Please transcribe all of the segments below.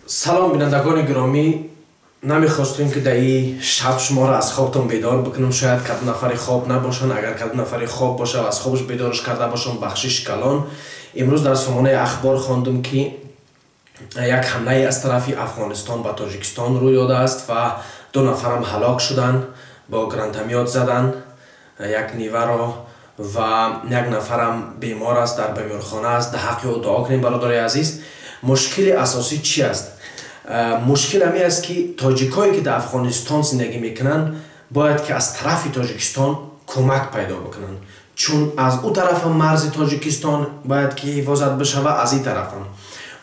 Салом, бинандагони гиромӣ. Намехостем, ки дар ин шаб шуморо аз хобтон бедор бикунем. Шояд кадом нафари хоб набошанд. Агар кадом нафари хоб боша ва аз хобаш бедорш карда бошам, бахшиш калон. Имрӯз дар сомонаи Ахбор хондум, ки як ҳамлае аз тарафи Афғонистон ба Тоҷикистон рӯй додааст ва ду нафарам ҳалок шуданд. Бо гранатомёт задан як Ниваро ва як нафарам бемор аст, дар беморхона аст. Дар ҳаққи ӯ дуо кунем, бародари азиз. Мушкили асосӣ чи аст? Мушкил ҳамин аст, ки тоҷикое, ки дар Афғонистон зиндагӣ мекунанд, бояд ки аз тарафи Тоҷикистон кӯмак пайдо бикунанд, чун аз ӯ тарафам марзи Тоҷикистон бояд ки ҳифозат бишава, аз ин тарафам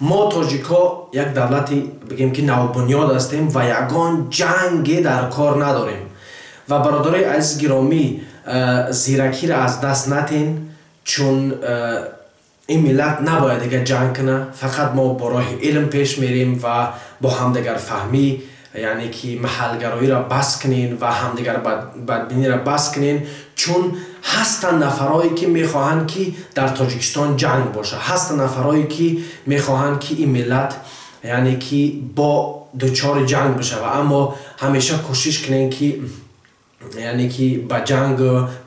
мо, тоҷикҳо, як давлати, бигем, ки навбунёд ҳастем ва ягон ҷанге дар кор надорем. Ва, бародарои азиз гиромӣ, зиракиро аз даст натен, чун ин миллат набояд дигар ҷанг куна. Фақат мо бо роҳи илм пеш мерем ва бо ҳамдигарфаҳмӣ. Яъне ки маҳалгароиро бас кунен ва ҳамдигар бадбиниро бас кунен, чун ҳастанд нафарое, ки мехоҳанд, ки дар Тоҷикистон ҷанг боша, ҳастанд нафарое, ки мехоҳанд, ки ин миллат, яъне ки, бо дучори ҷанг бишава. Аммо ҳамеша кӯшиш кунен, ки, яъне ки, ба ҷанг,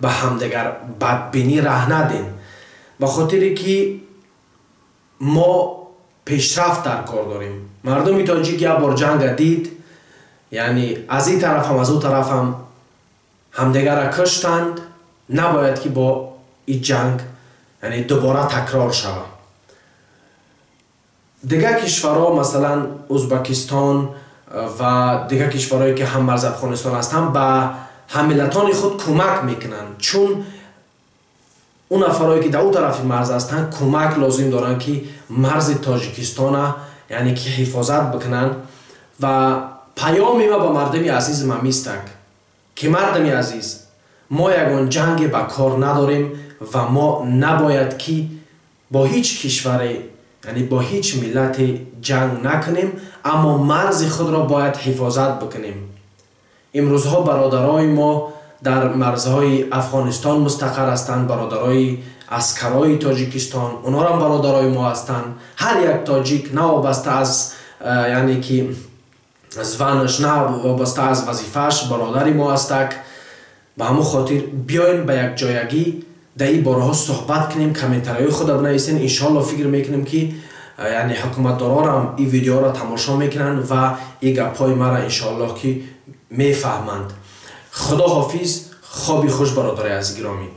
ба ҳамдигар бадбинӣ раҳ наден, ба хотире ки мо пешрафт дар кор дорем. Мардуми тоҷик як бор ҷанга дид, яъне аз ин тарафам, аз ӯ тарафам ҳамдигарра куштанд. Набояд, ки бо ин ҷанг, яъне, дубора такрор шавад. Дигар кишварҳо, масалан Ӯзбекистон ва дигар кишварҳое, ки ҳаммарзи Афғонистон ҳастанд, ба ҳаммиллатони худ кӯмак мекунанд, чун он нафарое, ки дар ӯ тарафи марз ҳастанд, кӯмак лозим доранд, ки марзи Тоҷикистона, яъне ки, ҳифозат бикунанд. Ва паёми ма ба мардуми азизам ҳамистак, ки, мардуми азиз, мо ягон ҷанге ба кор надорем ва мо набояд, ки бо ҳеҷ кишваре, яъне бо ҳеҷ миллате ҷанг накунем, аммо марзи худро бояд ҳифозат бикунем. Имрӯзҳо бародарои мо дар марзҳои Афғонистон мустақар ҳастанд. Бародарои аскарои Тоҷикистон, онҳорам бародарои мо ҳастанд. Ҳар як тоҷик, навобаста аз, яъне ки, звания ш, на вобаста аз вазифааш, бародари мо ҳастак. Ба ҳамон хотир биёем, ба якҷоягӣ дар ин бораҳо суҳбат кунем. Комментариҳои худро бинависен. Иншоалло, фикр мекунем, ки, яъне, ҳукуматдорорам ин видеоро тамошо мекунанд ва ин гапҳои маро, иншоаллоҳ, ки мефаҳманд. Худо ҳофиз, хоби хуш, бародари азиз гиромӣ.